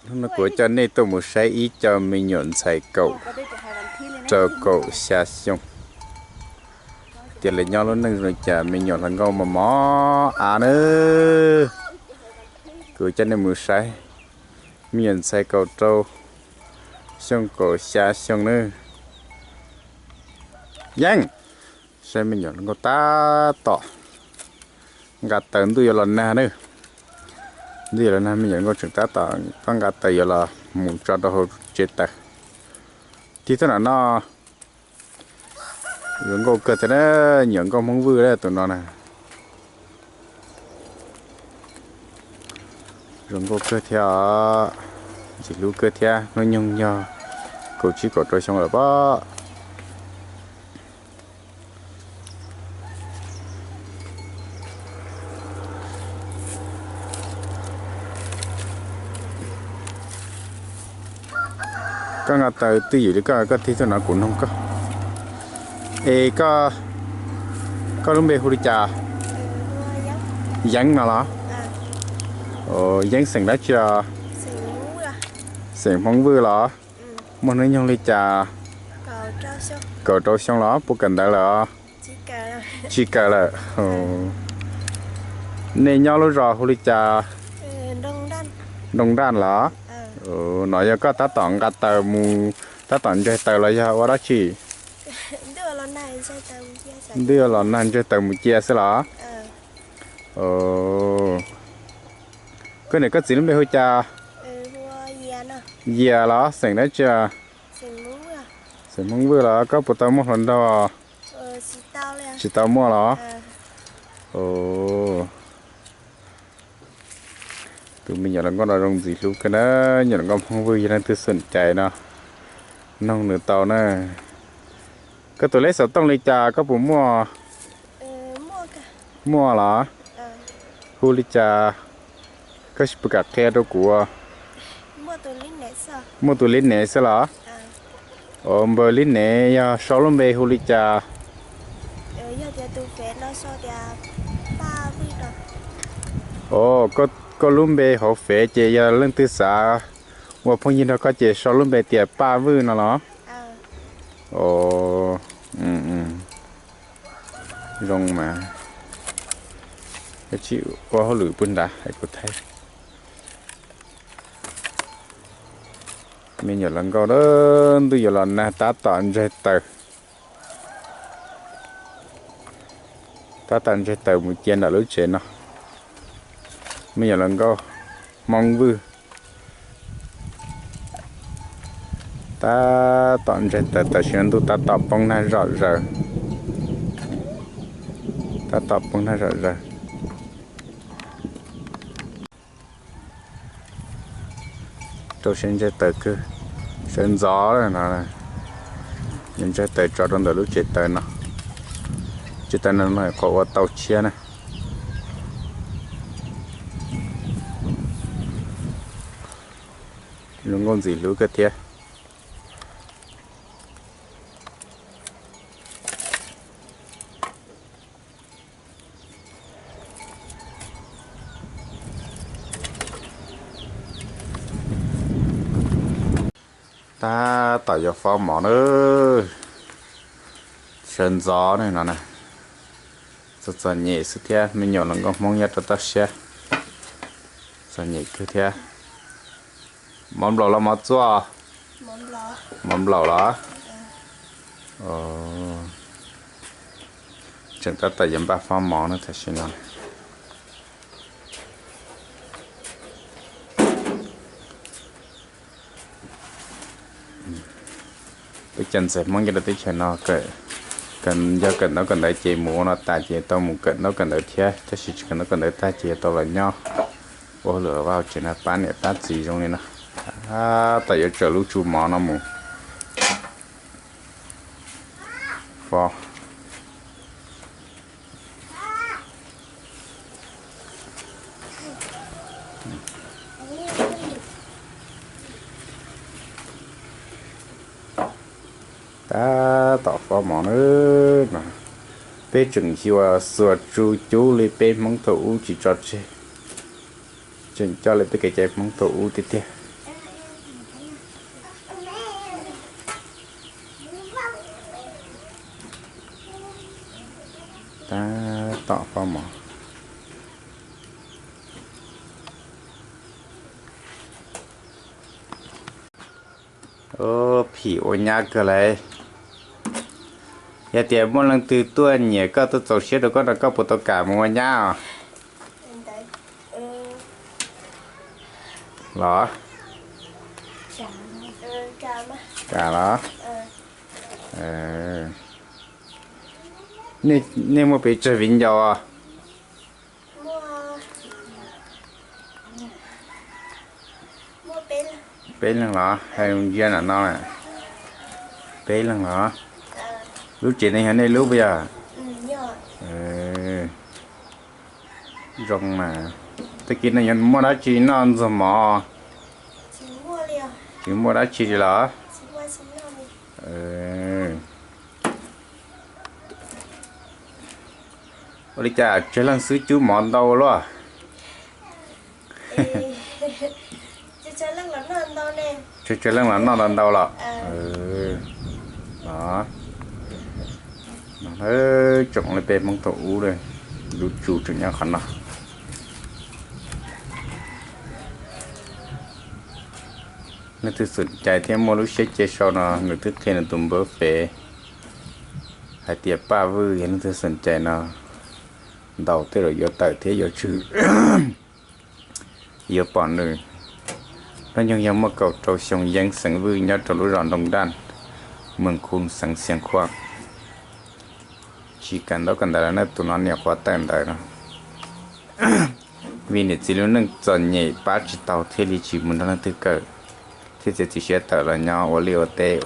Hnub no kuv coj nej tuaj mus saib ib co me nyuam ntxhais kaum rau kaum xya xyoo. Tias lawv nyob lub neej zoo li cas, me nyuam hluas nkauj mos mos av nawb. Kuv coj nej mus saib me nyuam ntxhais kaum rau xyoo kaum xya xyoo nawb. Yeej, saib me nyuam hluas nkauj tab tom nqa taws, ntuj yuav los nag nawb. Ntuj yuav los nag, me nyuam hluas nkauj tseem tab tom nqa taws yuav los mus tso rau hauv tsev taws. Tig tuaj nram no, zoo nkauj kawg thiab na, nyuam nkauj Hmoob Vwj tus no na. Zoo nkauj kawg thiab os, ntxim hlub kawg thiab. Hnub nyoog yog kaum tsib kaum rau xyoo lawm pob. Koj nqa taws twj ywm li koj, koj tig tuaj no kuv noog koj. Es koj, koj lub npe hu li cas? Yeeb no los? Yeeb xeem dab tsi os? Xeem Hmoob Vwj los? Muaj hnub nyoog li cas? Kaum rau xyoo los puas kawm ntawv lawm os? Tsis kawm lawm. Nej nyob lub zos hu li cas? Nroog Nraj los? No yog koj tab tom nqa taws mus, tab tom ntsaig taws los yog ua dab tsi? Ntuj los nag ntsaig taws mus cia xwb los? Koj niam koj txiv lub npe hu cas? Yias los? Xeem dab tsi? Xeem Hmoob Vwj los? Koj puas tau muaj hluas nraug? Tsis tau muaj los? Tus me nyuam hluas nkauj no zoo ntxim hlub kawg na, nyuam hluas nkauj Hmoob Vwj yog leej twg xom cai no noog nws tau na. Koj tus lej xov tooj li cas, koj puas muaj? Muaj los? Hu li cas? Koj puas kam qhia rau kuv? Muaj tus lib nev xwb los? Npawb lib nev yog sau lub npe hu li cas? Koj lub npe hauv fev ces yog leej twg xav ua phooj ywg nrog koj ces sau lub npe tias Paj Vwj no los? Zoo mas. Koj tsis ua hauj lwm pw nrad es kuv thaij. Me nyuam hluas nkauj, ntuj yuav los nag tab tom ntsaig taws. Tab tom ntsaig taws mus cia ntawm lub tsev no. Me nyuam hluas nkauj Hmoob Vwj tab tom ntsaig taws, tam sim no ntuj tab tom poob nag zom zaws. Tab tom poob nag zom zaws. Rau siab ntsaig taws kawg, sawv ntxov no, ntsaig taws tso rau ntawm lub tsev taws no. Tsev taws no no qhov ua tau tshiab na. Zoo nkauj ntxim hlub kawg thiab. Tab tom yuav fob mov na, sawv ntxov ne no na. Txom txom nyem xwb thiab, me nyuam hluas nkauj Hmoob nyob rau toj siab, txom nyem kawg thiab. Mov nplaum los mov txua? Mov nplaum los? Tseem tab tom yuav npaj fob mov na tam sim no. Peb cov ntxhais Hmoob nyob rau teb chaws no, yog kawm ntaub kawm ntawv ces mus ua no tas ces tau mus kawm ntaub kawm ntawv thiab, tab sis tsis kawm ntaub kawm ntawv tag ces yuav tau los nyob ua hauj lwm vaj hauv tsev no pab niam pab txiv zoo li no. Tab tom yuav tsaws lub tsu mov no mus fob. Tab tom fob mov na, peb tseem xyuas xuas tsu cub li peb Hmoob thaum ub tsis tso tseg, tseem coj li peb kev cai Hmoob thaum ub tiag tiag. tom pob mov. Phim ua nyab kawg lauj. Yog tias muaj leej twg tuaj nyiam koj tuaj txaus siab rau koj no koj puas tau kam mus ua nyab os? Los? Kam los? Nej muaj pes tsawg viv ncaus os? Peb leeg los? Hais ntsia nram no, peb leeg los? Lub tsev no yog nej lub puas yog? Zoo mas. Tag kis no yuav muaj dab tsi noj ntxuag mov? Tsis muaj dab tsi li los? Ua li cas tsawg leej xwb cub mov ntau luaj? Tsawg tsawg leej los noj ntau ntau los? Tsoom li peb Hmoob thaum ub, lub tsu tseem nyob qhov no. Leej twg xom cai thiab muaj lub siab cia sau no nws twb qhia nws tus npawb fev hais tias Paj Vwj. Yog leej twg xom cai no ntaus tej zaum yuav tawm thiab yuav tswj yuav pom nws. Hnub nyoog yog muaj kaum rau xyoo, Yeeb xeem Vwj, nyob rau lub zos Ntoo Daj, Moos Khu, xeev Xiav Khuam. Tsis kawm ntaub kawm ntawv los ne, tus no niam qhuav tawm ntawv no. Vim niam txiv lub neej txom nyem pab tsis tau thiaj li tsis mus nrog leej twg kawm, thiaj txiav txim siab tawm los nyob ua liaj ua teb,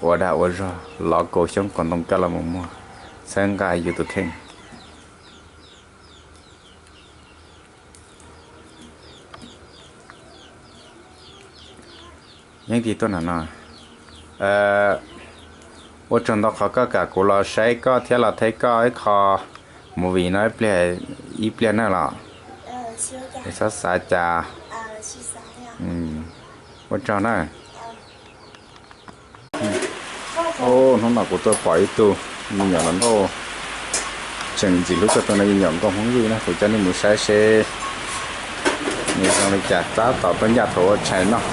ua dag ua zog, lov kaus xyoob kaus ntoo coj los mus muag, txhawb nqa yus tus kheej. Yeeb tig tuaj nram no. Ua tsaug ntau qhov koj kam kuv los saib koj thiab los thaij koj ib qho movie no ib pliag, ib pliag na los. Txhob xav cas. Ua tsaug na. Hnub no kuv tuaj pom ib tug me nyuam hluas nkauj tseem ntxim hlub txog tus no, me nyuam nkauj Hmoob Vwj na, kuv coj nej mus saib seb nws zoo li cas. Tab tom tuaj ncaj thaum ua tshais noj.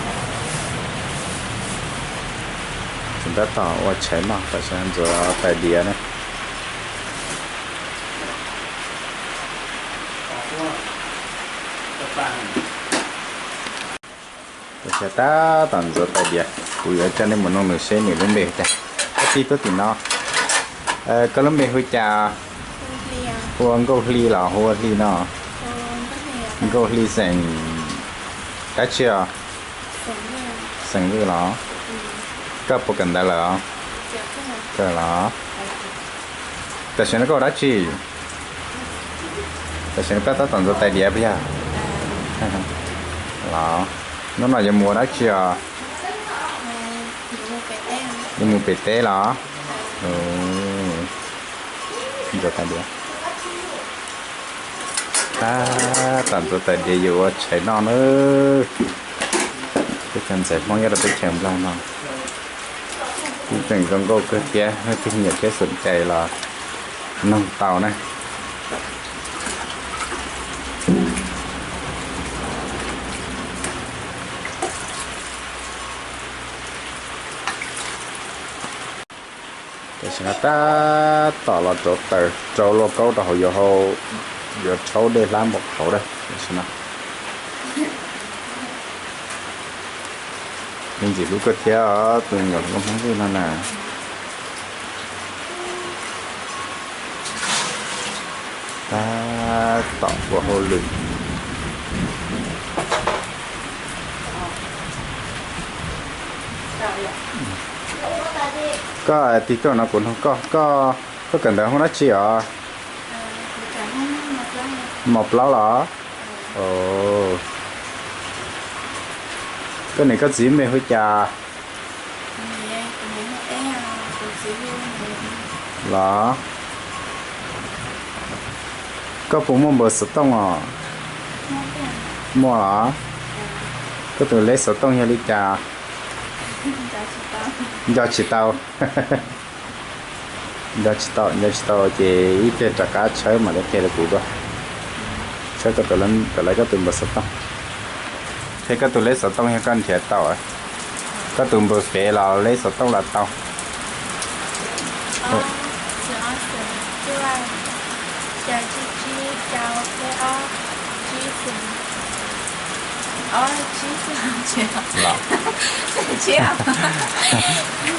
Tseem tab tom ua tshais noj, tam sim no ntxuav tais diav na. Tam sim no tab tom ntxuav tais diav, kuv yuav coj nej mus nug nws seb nws lub npe hu cas. Koj tij tuaj tim no. Koj lub npe hu cas? Hu ua Nkauj Hli los hu ua Hli no? Nkauj Hli xeem dab tsi os? Xeem Vwj los? Koj puas kawm ntawv lawm os? Kawm los? Tam sim no koj ua dab tsi? Tam sim no koj tab tom ntxuav tais diav puas yog? Los, hnub no yuav mus ua dab tsi os? Yuav mus pem teb los? Ntxuav tais diav. Tab tom ntxuav tais diav yuav ua tshais noj na. Teb chaws ntxhais Hmoob nyob rau teb chaws Nplog no kuj tseem zoo nkauj kawg thiab, leej twg nyiam thiab xom cai los noog tau na. Tam sim no tab tom los rauv taws rau lauj kaub rau hauv, yuav hau, yuav rhaub dej hlab npaum qhauv na. Tam sim no me ntxim hlub koj thiab tus me nyuam hluas nkauj Hmoob Vwj no na. Tab tom ua hauj lwm. Koj tig tuaj no kuv nug koj, koj kawm ntawv hoob dab tsi os? Mos plaub los? Koj niam koj txiv npe hu cas? Los, koj puas muaj npawb xov tooj os? Muaj los? Koj tus leb xov tooj yog li cas? Nco tsis tau. Nco tsis tau, nco tsis tau ces ib pliag rov qab tshawb mam li qhia rau kuv dua. Tshawb koj tus, lawv koj tus npawb xov tooj. Qhia koj tus leb xov tooj yog koj nrhiav tau. Koj tus npawb fev los leb xov tooj los tau. Los.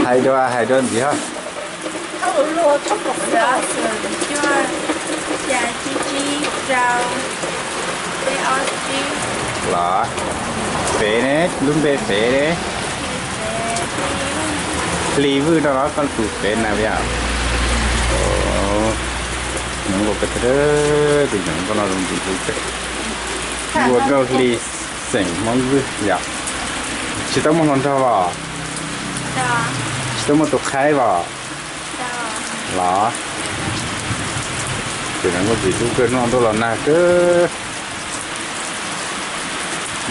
Hais dua, hais dua ntxiv ho. Los. Fev ne, lub npe fev ne. Hli Vwj no los koj tus fev na yom. Nyob ua koj, tus nyob koj no zoo ntxim hlub kawg. Ua Nkauj Hli xeem Hmoob Vwj yom. Tsis tau muaj hluas nraug los? Tsis tau muaj tus qhaib los? Los. Tus nyob Nkauj Hli hlub kawg, noj ntuj los nag kawg.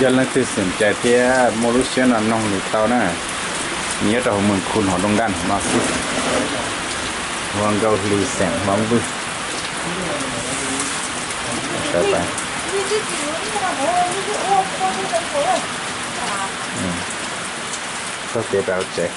Yog leej twg xom cai thiab muaj lub siab no noog nws tau na. Nws nyob rau hauv Mws Khu, hauv Doo Daj no xwb. Ua Nkauj Hli xeem Hmoob Vwj. Txoj kev pais hauv tsev.